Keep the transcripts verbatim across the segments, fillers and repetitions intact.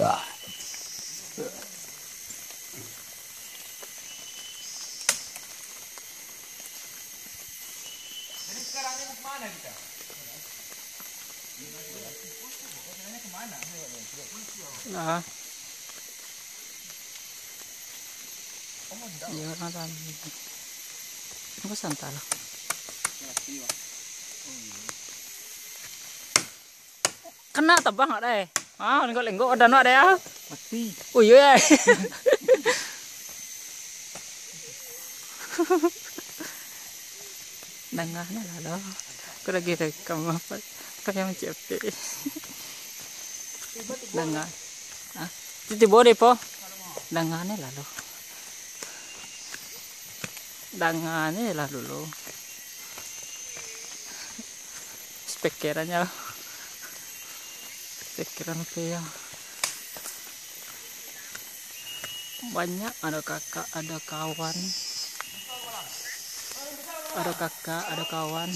Jadi sekarang ni mau kemana kita? Rencananya kemana? Nah. Iya, kan tadi. Apa santai lah. Kena tabang awak deh. Ah, lenggok-lenggok ada nak deh, ah. Mati. Oh, iya, ya. Dangah ni lah, doh. Aku lagi rekam apa? Pakai mencet H P. Dangah. Ah, tibo deh, po. Dangah ni lah, doh. Dangah ni lah dulu. Speakerannyo. Speakeran tu ya. Banyak ada kakak, ada kawan. Ada kakak, ada kawan.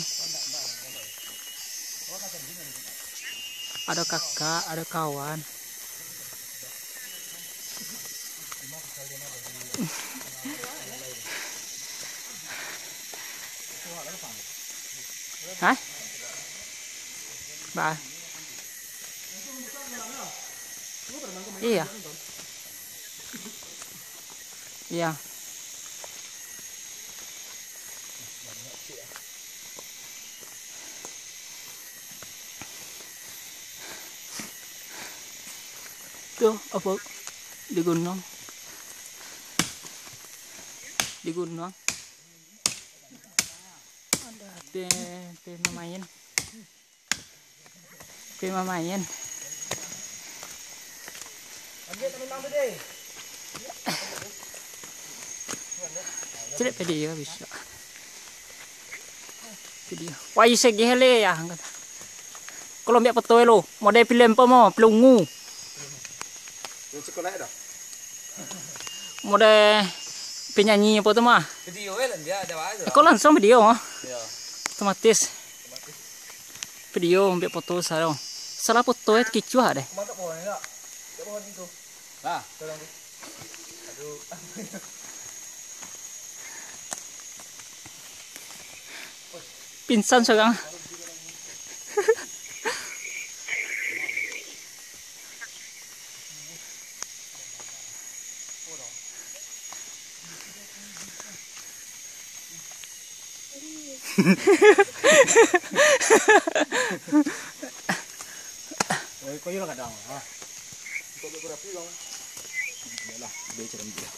Ada kakak, ada kawan. Hah? Ba. Iya. Iya. Tuh, apa? Di gunung. Di gunung. Ada, ada, ada mamain. Pai mamain. Cek video bisa. Video. Wah, isi gih le ya. Kalau ambiak foto lo, model filem apa mo, pelungu. Model penyanyi apa tu mah. Video eh lah dia ada aja. Kau langsung video mah. Ya. Otomatis. Video ambiak foto saro. Salah foto eh, kicuah deh. Mantap pohon ni tak? Cek pohon itu. Nah. Tolong tu. Aduh. Pingsan seorang. Eh, kau iyalah kadang, ah. Kau buat berapi, bang. Iyalah, dia cara dia.